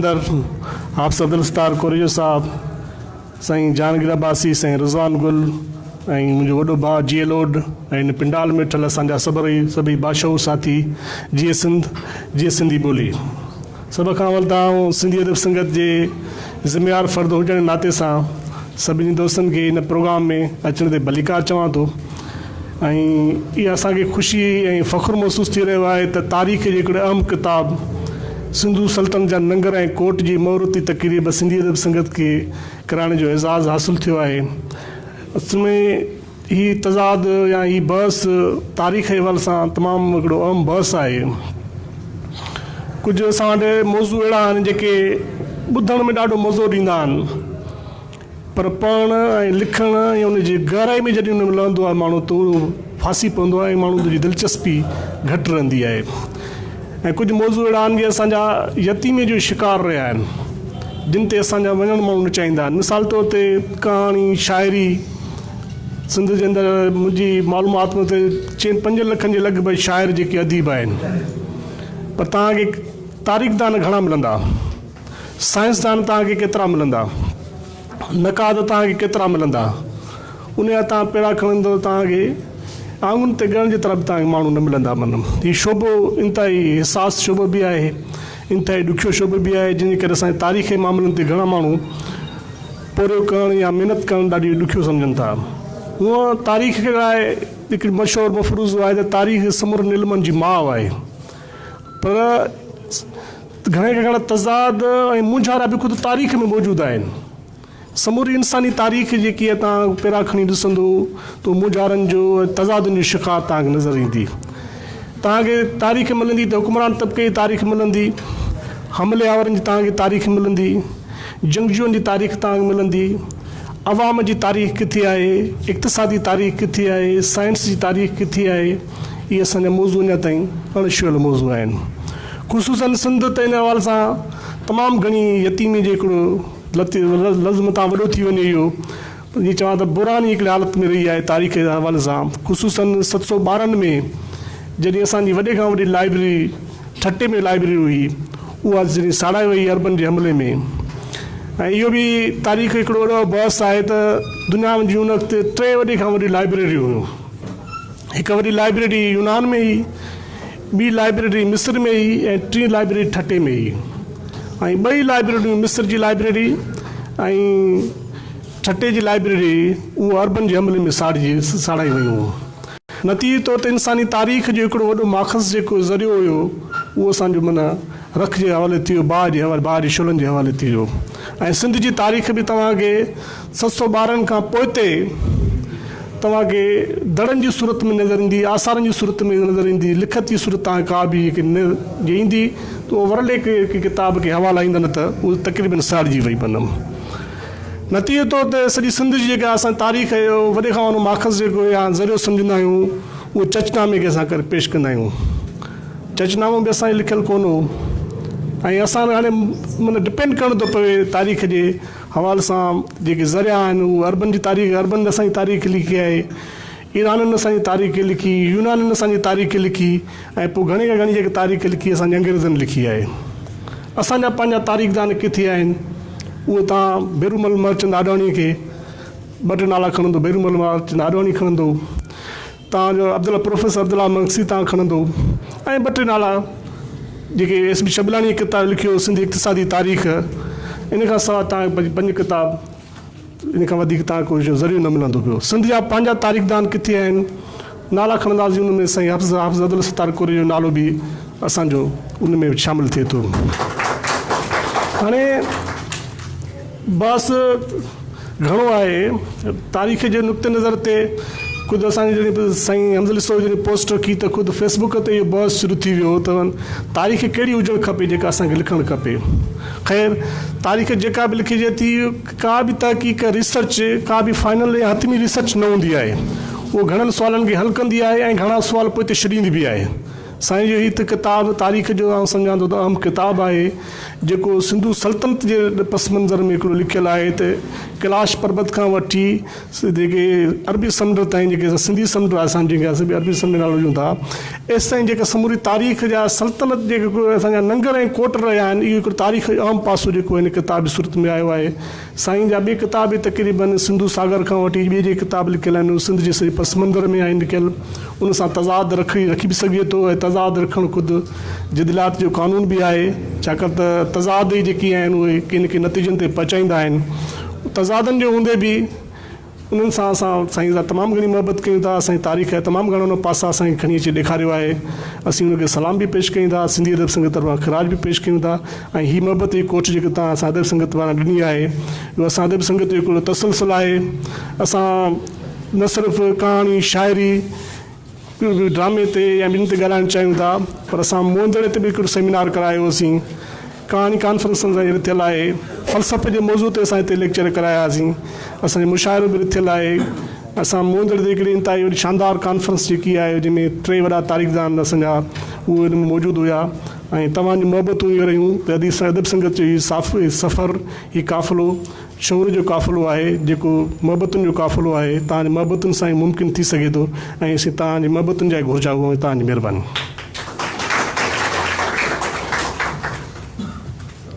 اندر حافظ عبدالستار ڪوريجو صاحب، سائين جهانگير عباسي، سائين رضوان گل ۽ منهنجو وڏو ڀاء جي ايل اوڏ ۽ هن پنڊال ۾ ويٺل اسان جا سڀئي سڀئي باشعور ساٿي جيئي سنڌ جيئي سنڌي ٻولي. سڀ کان اول ته آئون سنڌي ادب سنگت جي ذميوار فرد هجڻ جي ناتي سان سڀني دوستن کي هن پروگرام ۾ اچڻ تي ڀليڪار چوان ٿو ۽ اها اسان کي خوشي ۽ فخر محسوس ٿي رهيو آهي ته تاريخ جو هڪڙو اهم ڪتاب سنڌو سلطنت جا ننگر ۽ ڪوٽ جي مهورتي تقريب سنڌي ادب سنگت کي ڪرائڻ جو اعزاز حاصل ٿيو آهي. اصل ۾ هي تضاد يا هي بحث تاريخ جي حوالي سان تمام هڪڙو اهم بحث آهي. ڪجهه اسان وٽ موضوع اهڙا آهن جيڪي ٻڌڻ ۾ ڏاڍو مزو ڏيندا آهن. پر پڙهڻ ۽ لکڻ ۽ ان جي گهرائي ۾ جڏهن ان ۾ لهندو آهي ماڻهو ته اهو ڦاسي پوندو آهي ۽ ماڻهو جي دلچسپي گهٽ رهندي آهي ۽ ڪجهه موضوع اهڙا آهن جي اسان جا يتيمي جو شڪار رهيا آهن جن تي اسان جا وڃڻ ماڻهو نه چاهيندا آهن مثال طور تي ڪهاڻي شاعري سنڌ جي اندر منهنجي معلومات ۾ ته چئن پنجن لکن جي لڳ ڀڳ شاعر جيڪي اديب آهن پر توهان کي تاريخدان گهڻا ملندا سائنسدان توهان کي ڪيترا ملندا؟ نقاد توهان کي ڪيترا ملندا؟ ان جا توهان پيرا کڻندو توهان کي آڱرين تي ڳڻڻ جيترا به توهان کي ماڻهو نه ملندا. مطلب هي شعبو انتهائي حساس شعبو به آهي، انتهائي ڏکيو شعبو به آهي، جنهن جي ڪري اسان جي تاريخي معاملن تي گهڻا ماڻهو پورهيو ڪرڻ يا محنت ڪرڻ ڏاڍي ڏکيو سمجهن ٿا. هونء تاريخ لاء هڪ مشهور مفروضو آهي ته تاريخ سمورن علمن جي ماء آهي. پر گهڻي کان گهڻا تضاد ۽ مونجهارا به خود تاريخ ۾ موجود آهن. سموري انساني تاريخ جيڪي آهي توهان پيرا کڻي ڏسندو ته مونجهارن جو ۽ تضادن جو شڪار توهان کي نظر ايندي. توهان کي تاريخ ملندي ته حڪمران طبقي جي تاريخ ملندي، حملي آورن جي توهان کي تاريخ ملندي، جنگجوئن جي تاريخ توهان کي ملندي، عوام جي تاريخ ڪٿي آهي، اقتصادي تاريخ ڪٿي آهي، سائنس جي تاريخ ڪٿي آهي. اهي اسان جا موضوع اڃا تائين اڻ ڇهيل موضوع آهن. خصوصاً سنڌ ته ان حوالي سان تمام گهڻي يتيمي جي هڪڙو لفظ متان وڏو ٿي وڃي اهو پر جيئن چوان ته بحراني هڪڙي حالت ۾ رهي آهي تاريخ جي حوالي سان خصوصاً 712 ۾ جڏهن اسان جي وڏي کان وڏي لائبريري ٺٽي ۾ لائبريري هئي اها جڏهن ساڙائي وئي عربن جي حملي ۾ ۽ اهو به تاريخ هڪڙو وڏو بحث آهي ته دنيا جون ان وقت ٽي وڏي کان وڏيون لائبريريون هيون. هڪ وڏي لائبريري يونان ۾ هئي، ٻي لائبريري مصر ۾ هئي ۽ ٽين لائبريري ٺٽي ۾ هئي ۽ ٻئي لائبريريون مصر جي لائبريري ۽ ٺٽي جي لائبريري اهو عربن جي حملي ۾ ساڙجي ساڙائي ويون. نتيجي طور تي انساني تاريخ جو هڪڙو وڏو ماخذ جيڪو ذريعو هيو اهو اسان جو معنيٰ رک جي حوالي ٿي ويو، باهه جي حوالي باهه جي شعلن جي حوالي ٿي ويو ۽ سنڌ جي تاريخ به توهان کي 712 کان پوئتي توهان کي دڙن جي صورت ۾ نظر ايندي، آثارن جي صورت ۾ نظر ايندي، لکت جي صورت توهان کي ڪا به جيڪي نه جي ايندي ته اهو ورلي ڪي ڪتاب ڪي حوالا ايندا نه ته اهو تقريبن ساڙجي وئي بنم. نتيجي طور تي سڄي سنڌ جي جيڪا اسان تاريخ جو وڏي کان وڏو ماخذ جيڪو يا ذريعو سمجهندا آهيون اهو چچنامي کي اسان ڪري پيش ڪندا آهيون. چچنامو به اسان جو لکيل ڪونه هو ۽ اسان هاڻي معنيٰ ڊپينڊ ڪرڻو ٿو پوي تاريخ جي حوالي سان جيڪي ذريعا آهن اهي عربن جي تاريخ عربن اسان جي تاريخ لکي آهي، ايرانين اسان جي تاريخ لکي، يونانين اسان جي تاريخ لکي ۽ پوء گهڻي کان گهڻي جيڪا تاريخ لکي اسان جي انگريزن لکي آهي. اسان جا پنهنجا تاريخدان ڪٿي آهن؟ اهي توهان ڀيرومل مهرچند آڏواڻيء کي ٻه ٽي نالا کڻندو، ڀيرومل مهرچند آڏواڻي کڻندو، توهان جو عبدالله پروفيسر عبدالله مگسي تان کڻندو ۽ ٻه ٽي نالا جيڪي ايس بي شبلاڻي ڪتاب لکيو سنڌي اقتصادي تاريخ ان کان سواء توهان کي پنج ڪتاب ان کان وڌيڪ توهان کي ڪو ذريعو نه ملندو پيو سنڌ جا پنهنجا تاريخدان ڪٿي آهن نالا کڻنداسين ان ۾ سائين حافظ حافظ عبدالستار ڪوري جو نالو به اسان جو ان ۾ شامل ٿئي ٿو هاڻي بحث گهڻو آهي. تاريخ جي نقطي نظر تي خود اسان جي جڏهن سائين حمزه علي سوز جڏهن پوسٽ رکي ته خود فيس بڪ تي اهو بحث شروع ٿي ويو ته تاريخ ڪهڙي هجڻ کپي جيڪا اسان کي لکڻ کپي. خير تاريخ جيڪا به لکجي ٿي ڪا به تحقيق ريسرچ ڪا به فائنل يا حتمي ريسرچ نه هوندي آهي. اهو گهڻن سوالن کي حل ڪندي آهي ۽ گهڻا سوال پوئتي ڇڏيندي به آهي. سائين جو هي ته ڪتاب تاريخ جو آئون سمجهان ٿو ته اهم ڪتاب آهي. جيڪو سنڌو سلطنت جي پس منظر ۾ هڪڙو لکيل آهي ته ڪيلاش پربت کان وٺي جيڪي عربي سمنڊ تائين جيڪي سنڌي سمنڊ آهي اسان جنهن کي اسين عربي سمنڊ نالو ڏيون ٿا ايستائين جيڪا سموري تاريخ جا سلطنت جيڪي اسان جا ننگر ۽ ڪوٽ رهيا آهن اهو هڪڙو تاريخ جو اهم پاسو جيڪو هن ڪتاب جي صورت ۾ آيو آهي. سائين جا ٻئي ڪتاب به تقريبن سنڌو ساگر کان وٺي ٻئي جيڪي ڪتاب لکيل آهن اهي سنڌ جي سڄي پس منظر ۾ آهن لکيل ان سان تضاد رکي رکي به سگهجي ٿو ۽ تضاد رکڻ خود جدليات جو قانون به آهي ڇاڪاڻ ته تضاد ئي جيڪي آهن اهي ڪن ڪن نتيجن تي پهچائيندا آهن تضادن جي هوندي به انهن سان اسان سائين سان تمام گهڻي محبت ڪيون ٿا اسان جي تاريخ جا تمام گهڻا ان پاسا اسان کي کڻي اچي ڏيکاريو آهي اسين ان کي سلام به پيش ڪيون ٿا سنڌي ادب سنگت طرفان خراج به پيش ڪيون ٿا ۽ هي محبت جي ڪوٺ جيڪي توهان اسان ادب سنگت وارن ڏني آهي اهو اسان ادب سنگت جو هڪڙو تسلسل آهي اسان نه صرف ڪهاڻي شاعري ڊرامي تي يا ٻين تي ڳالهائڻ چاهيون ٿا پر اسان موهندڙي تي به هڪڙو سيمينار ڪرايو هوسين ڪهاڻي ڪانفرنس اسان جي رٿيل آهي فلسفي جي موضوع تي اسان هتي ليڪچر ڪرايا هئاسين اسان جو مشاعرو به رٿيل آهي اسان موهندڙي تي هڪڙي انتهائي وڏي شاندار ڪانفرنس جيڪي آهي جنهن ۾ ٽي وڏا تاريخدان اسان جا اهي ان ۾ موجود هيا ۽ توهان جون محبتون اهي رهيون ته ادي ادب سنگت جو هي صاف سفر هي قافلو شعور جو قافلو آهي جيڪو محبتن جو قافلو آهي توهان جي محبتن سان ئي ممڪن ٿي سگهي ٿو ۽ اسين توهان جي محبتن جا ئي گهرجائو آهيون توهان جي مهرباني.